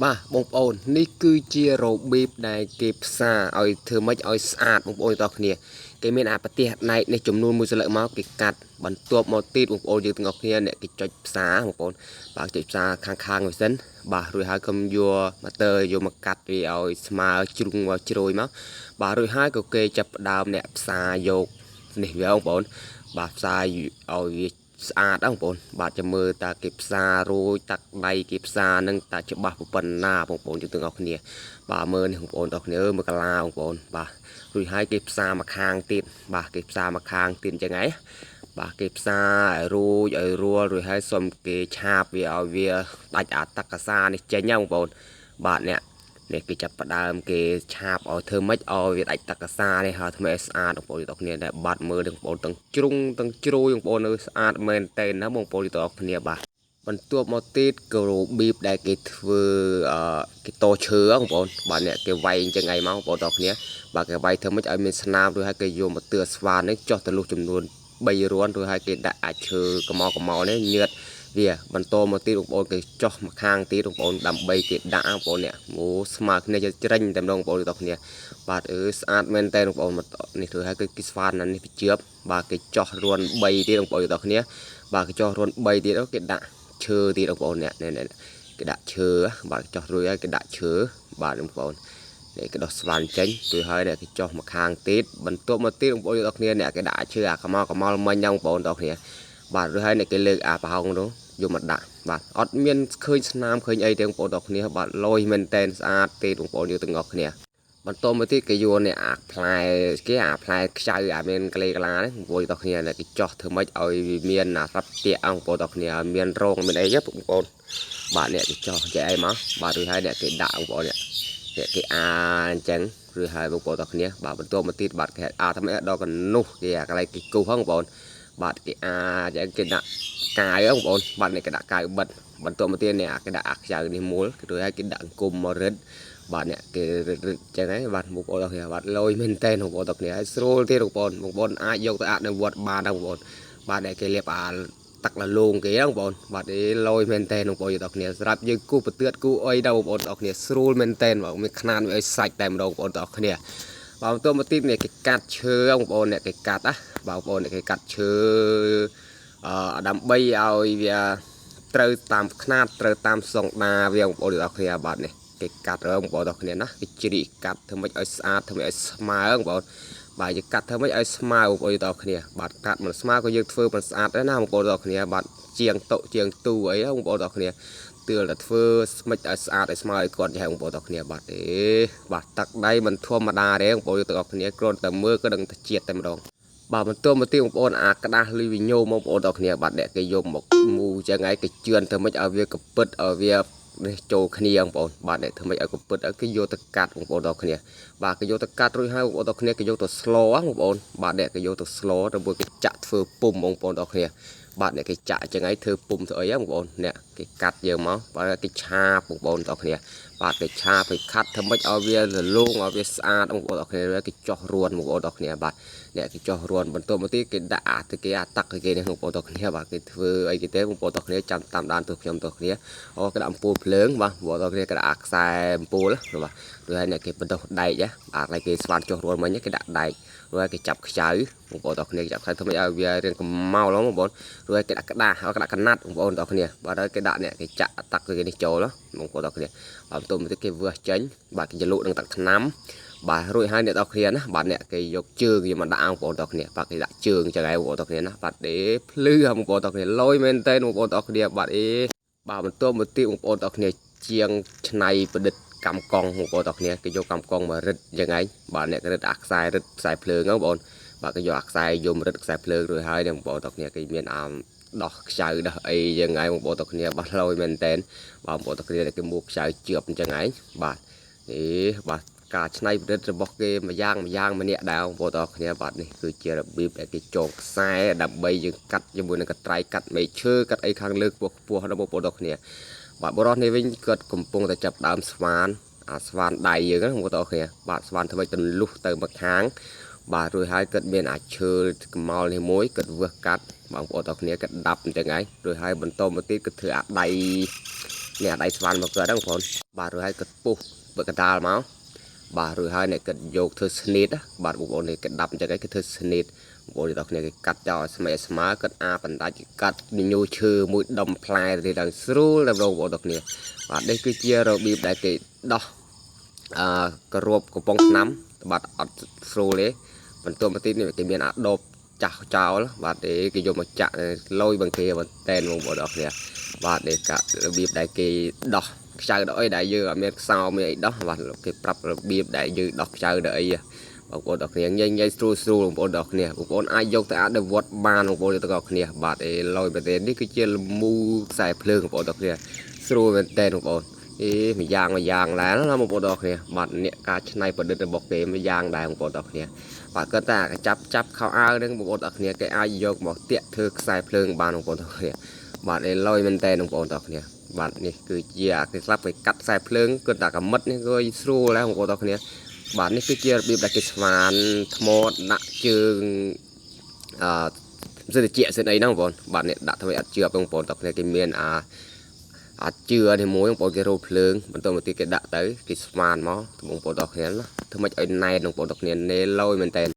បាទបងប្អូននេះគឺជារបៀបដែលគេផ្សារឲ្យធ្វើម៉េចឲ្យស្អាតបងប្អូនទាំងអស់គ្នាគេមានអាប្រទេសដែកនេះចំនួនមួយសន្លឹកមកគេកាត់បន្ទាប់មកទៀតបងប្អូនយើងទាំងអស់គ្នាអ្នកគេចុចផ្សារបងប្អូនបាទចុចផ្សារខាងខាងវាសិនបាទរួចហើយកុំយកម៉ូទ័រយកមកកាត់វាឲ្យស្មើជ្រុងមកជ្រោយមកបាទរួចហើយក៏គេចាប់ផ្ដើមអ្នកផ្សារយកនេះវាបងប្អូនបាទផ្សារឲ្យវាស្អាតបងប្អូនបាទចាំមើលតាគេផ្សាររួចតាក់ដៃគេផ្សារនឹងតាច្បាស់ប៉ុណ្ណាបងប្អូនយើងទាំងអស់គ្នាបាទមើលនេះបងប្អូនទាំងអស់គ្នាមើលកាឡាបងប្អូនបាទរួចហើយគេផ្សារមកខាងទៀតបាទគេផ្សារមកខាងទៀតអញ្ចឹងហីបាទគេផ្សារឲ្យរួចឲ្យរួលរួចហើយសុំគេឆាបវាឲ្យវាដាច់អាទឹកកសានេះចេញណាបងប្អូនបាទអ្នកនេះគេចាប់ផ្ដើមគេឆាបឲ្យធ្វើម៉េចឲ្យវាដាច់ទឹកកសានេះហើយធ្វើឲ្យស្អាតបងប្អូនទាំងគ្នាដែលបាត់មើលបងប្អូនទាំងជ្រុងទាំងជ្រោយបងប្អូននៅស្អាតមែនតើណាបងប្អូនទាំងគ្នាបាទបន្ទាប់មកទៀតក៏របៀបដែលគេធ្វើអឺគេតឈើបងប្អូនបាទអ្នកគេវាយអញ្ចឹងឯងមកបងប្អូនទាំងគ្នាបាទគេវាយធ្វើម៉េចឲ្យមានស្នាមរួចហើយគេយកមកទឿស្វានេះចុះទៅលុះចំនួន3រាន់រួចហើយគេដាក់អាចឈើកម៉កម៉នេះញឿតវាបន្តមកទៀតបងប្អូនគេចោះមកខាងទៀតបងប្អូនដើម្បីគេដាក់បងប្អូននេះអូស្មើគ្នាច្រិញតែម្ដងបងប្អូនទាំងគ្នាបាទអឺស្អាតមែនតើបងប្អូននេះធ្វើឲ្យគឺគេស្វាននេះពីជឿបបាទគេចោះរួន3ទៀតបងប្អូនទាំងគ្នាបាទគេចោះរួន3ទៀតគេដាក់ឈើទៀតបងប្អូននេះនេះគេដាក់ឈើបាទចោះរួចហើយគេដាក់ឈើបាទបងប្អូននេះគេដោះស្វានចេញរួចហើយអ្នកគេចោះមកខាងទៀតបន្ទាប់មកទៀតបងប្អូនទាំងគ្នាអ្នកគេដាក់ឈើអាកម៉កម៉លមិញហ្នឹងបងប្អូនទាំងគ្នាបាទរួចហើយអ្នកគេលើកអាប្រហោងនោះយកមកដាក់បាទអត់មានឃើញស្នាមឃើញអីទេបងប្អូនទាំងគ្នាបាទលយមែនតែនស្អាតទេបងប្អូនយើងទាំងអស់គ្នាបន្តមកទៀតគេយកនេះអាផ្លែគេអាផ្លែខ្ចៅអាមានកលេកលានេះបងប្អូនទាំងគ្នាគេចោះធ្វើម៉េចឲ្យវាមានអាស្រាប់តាក់បងប្អូនទាំងគ្នាឲ្យមានរងមានអីទេបងប្អូនបាទអ្នកគេចោះចេះអីមកបាទរួចហើយអ្នកគេដាក់បងប្អូនអ្នកគេអាអញ្ចឹងឬហើយបងប្អូនទាំងគ្នាបាទបន្ទាប់មកទៀតបាទគេអាធ្វើម៉េចដល់កនុះគេអាកន្លែងគេគូសហ្នឹងបងប្អូនបាទគេអាអញ្ចឹងគេដាក់កាវបងប្អូនបាទនេះគេដាក់កាវបិទបន្ទាប់មកទៀតនេះគេដាក់អាខ្ចៅនេះមូលរួចហើយគេដាក់អង្គុំមករឹតបាទអ្នកគេរឹតរឹតចឹងហើយបាទបងប្អូនទាំងគ្នាបាទលយមែនតើបងប្អូនទាំងគ្នាហើយស្រួលទៀតបងប្អូនបងប្អូនអាចយកទៅអនុវត្តបានដែរបងប្អូនបាទអ្នកគេលាបអាទឹកលលងគេបងប្អូនបាទអេលយមែនតើបងប្អូនទាំងគ្នាស្រាប់យើងគូប្រទឿតគូអីដែរបងប្អូនទាំងគ្នាស្រួលមែនតើបងមានខ្នាតវាឲ្យសាច់តែម្ដងបងប្អូនទាំងគ្នាបាទបន្ទាប់មកទៀតនេះគេកាត់ឈើបងប្អូនអ្នកគេកាត់ណាបងប្អូនអ្នកគេកាត់ឈើអឺដើម្បីឲ្យវាត្រូវតាមខ្នាតត្រូវតាមស្តង់ដាវាបងប្អូនទាំងគ្នាបាទនេះគេកាត់បងប្អូនទាំងគ្នាណាគេជ្រីកកាត់ធ្វើម៉េចឲ្យស្អាតធ្វើម៉េចឲ្យស្មើបងប្អូនបាទយើងកាត់ធ្វើម៉េចឲ្យស្មើបងប្អូនទាំងគ្នាបាទកាត់មិនស្មើក៏យើងធ្វើមិនស្អាតដែរណាបងប្អូនទាំងគ្នាបាទជាងតុជាងទូអីបងប្អូនទាំងគ្នាទឿលតែធ្វើស្មិចឲ្យស្អាតឲ្យស្មើឲ្យគាត់ចេះបងប្អូនទាំងគ្នាបាទទេបាទទឹកដៃមិនធម្មតាទេបងប្អូនទាំងអស់គ្នាគ្រាន់តែមើលក៏ដឹងតែជាតិតែម្ដងបាទបន្ទាប់មកទៀតបងប្អូនអាក្តាស់លីវីញូបងប្អូនទាំងគ្នាបាទអ្នកគេយកមកមូចឹងហើយគេជឿនធ្វើម៉េចឲ្យវាកពិតឲ្យវានេះចូលគ្នាបងប្អូនបាទអ្នកធ្វើម៉េចឲ្យកពិតឲ្យគេយកទៅកាត់បងប្អូនទាំងគ្នាបាទគេយកទៅកាត់រួចហើយបងប្អូនទាំងគ្នាគេយកទៅស្លបងប្អូនបាទអ្នកគេយកទៅស្លទៅមួយគេចាក់ធ្វើពុំបងប្អូនទាំងគ្នាបាទអ្នកគេចាក់ចឹងហើយធ្វើពុំធ្វើអីបងប្អូនអ្នកគេកាត់យើងមកបាទគេឆាបបងប្អូនទាំងគ្នាបាទគេឆាបគេខាត់ធ្វើម៉េចឲ្យវារលោងឲ្យវាស្អាតបងប្អូនទាំងគ្នាគេចោះរួនបងប្អូនទាំងគ្នាបាទអ្នកគេចោះរួនបន្ទាប់មកទៀតគេដាក់អាទៅគេអាទឹកគេនេះបងប្អូនទាំងគ្នាបាទគេធ្វើអីគេទេបងប្អូនទាំងគ្នាចាំតាមដានទស្សខ្ញុំទាំងគ្នាអូគេដាក់អំពូលភ្លើងបាទបងប្អូនទាំងគ្នាគេដាក់អាខ្សែអំពូលបាទរួចហើយអ្នកគេបណ្ដុះដែកបាទកន្លែងគេស្វានចុះរួនមិញគេដាក់ដែករួចហើយគេចាប់ខ្ចៅបងប្អូនទាំងគ្នាគេចាប់ខ្ចៅធ្វើម៉េចឲ្យវារៀងកម្ោលបងប្អូនរួចហើយគេដាក់ក្តារគេដាក់កណាត់បងប្អូនទាំងគ្នាបាទហើយគេដាក់អ្នកគេចាក់ទឹកគេនេះចូលបងប្អូនទាំងគ្នាបាទបន្ទាប់មកទៀតគេវាស់ចេញបាទគេជ្រលក់នឹងទឹកថ្នាំបាទរួចហើយអ្នកទាំងគ្នាណាបាទអ្នកគេយកជើងយកមកដាក់បងប្អូនទាំងគ្នាបាទគេដាក់ជើងចឹងហើយបងប្អូនទាំងគ្នាណាបាទអេភ្លឺបងប្អូនទាំងគ្នាលយមែនតើបងប្អូនទាំងគ្នាបាទអេបាទបន្ទាប់មកទៀតបងប្អូនទាំងគ្នាជាងឆ្នៃប្រឌិតកម្មកង់បងប្អូនទាំងគ្នាគេយកកម្មកង់មករឹតយ៉ាងឯងបាទអ្នករឹតអាខ្សែរឹតខ្សែភ្លើងហ្នឹងបងប្អូនបាទគេយកអាខ្សែយមរឹតខ្សែភ្លើងរួចហើយបងប្អូនទាំងគ្នាគេមានអាមដោះខ្ចៅដោះអីយ៉ាងឯងបងប្អូនទាំងគ្នាបាទលយមែនតែនបាទបងប្អូនទាំងគ្នាគេមួខ្ចៅជឿបអញ្ចឹងឯងបាទនេះបាទការច្នៃប្រឌិតរបស់គេមួយយ៉ាងមួយយ៉ាងម្នាក់ដែរបងប្អូនទាំងគ្នាបាទនេះគឺជារបៀបដែលគេចងខ្សែដើម្បីយើងកាត់ជាមួយនឹងកត្រៃកាត់មែកឈើកាត់អីខាងលើខ្ពស់ខ្ពស់ដល់បងប្អូនទាំងគ្នាបាទបរិសនេះវិញគាត់កំពុងតែចាប់ដើមស្វានអាស្វានដៃយើងណាបងប្អូនទាំងគ្នាបាទស្វានធ្វើឲ្យទន្លុះទៅមកខាងបាទរួចហើយគាត់មានអាឈើកម្ោលនេះមួយគាត់វឹសកាត់បងប្អូនទាំងគ្នាគាត់ដាប់អញ្ចឹងហើយរួចហើយបន្តមកទៀតគាត់ធ្វើអាដៃ នេះអាដៃស្វានមកគាត់ហ្នឹងបងប្អូនបាទរួចហើយគាត់ពុះបើកដាលមកបាទរួចហើយអ្នកគាត់យកធ្វើស្នៀតបាទបងប្អូននេះគេដាប់អញ្ចឹងឯងគេធ្វើស្នៀតបងប្អូនទាំងគ្នាគេកាត់ចោលឲ្យស្មែស្មើគាត់អាបណ្ដាច់គេកាត់ញូឈើមួយដុំផ្លែទៅដល់ស្រួលដល់បងប្អូនទាំងគ្នាបាទនេះគឺជារបៀបដែលគេដោះអឺក្របកំប៉ុងថ្នាំបាទអត់ស្រួលទេបន្ទាប់មកទៀតនេះគេមានអាដបចាស់ចោលបាទទេគេយកមកចាក់លយបង្គេមែនតែនបងប្អូនទាំងគ្នាបាទនេះការបៀបដែលគេដោះខ្ចៅដោះអីដែលយើងអត់មានខ្សោមានអីដោះបាទគេប្រាប់របៀបដែលយើងដោះខ្ចៅដោះអីបងប្អូនទាំងគ្នាញ៉ៃញ៉ៃស្រួលស្រួលបងប្អូនទាំងគ្នាបងប្អូនអាចយកទៅអនុវត្តបានបងប្អូនទាំងគ្នាបាទអេលយមែនទេនេះគឺជាលមូខ្សែភ្លើងបងប្អូនទាំងគ្នាស្រួលមែនតើបងប្អូនអេមួយយ៉ាងមួយយ៉ាងដែរណាបងប្អូនទាំងគ្នាបាទអ្នកការច្នៃប្រឌិតរបស់គេមួយយ៉ាងដែរបងប្អូនទាំងគ្នាបាទគាត់តែចាប់ចាប់ខោអាវហ្នឹងបងប្អូនទាំងគ្នាគេអាចយកមកតាក់ធ្វើខ្សែភ្លើងបានបងប្អូនទាំងគ្នាបាទអេលយមែនតើបងប្អូនទាំងគ្នាបាទនេះគឺជាអាគេស្លាប់គេកាត់ខ្សែភ្លើងគឺតែកមិតនេះក៏ស្រួលដែរបងប្អូនទាំងគ្នាបាទនេះគឺជារបៀបដែលគេស្មានថ្មដាក់ជើងអឺសិទ្ធិជាសិទ្ធិអីហ្នឹងបងប្អូនបាទនេះដាក់ធ្វើឲ្យអត់ជឿបងប្អូនទាំងគ្នាគេមានអាអាជឿនេះមួយបងប្អូនគេរោភ្លើងបន្តមកទៀតគេដាក់ទៅគេស្មានមកបងប្អូនទាំងគ្នាណាធ្វើម៉េចឲ្យណែនបងប្អូនទាំងគ្នាណេលយមែនតើ។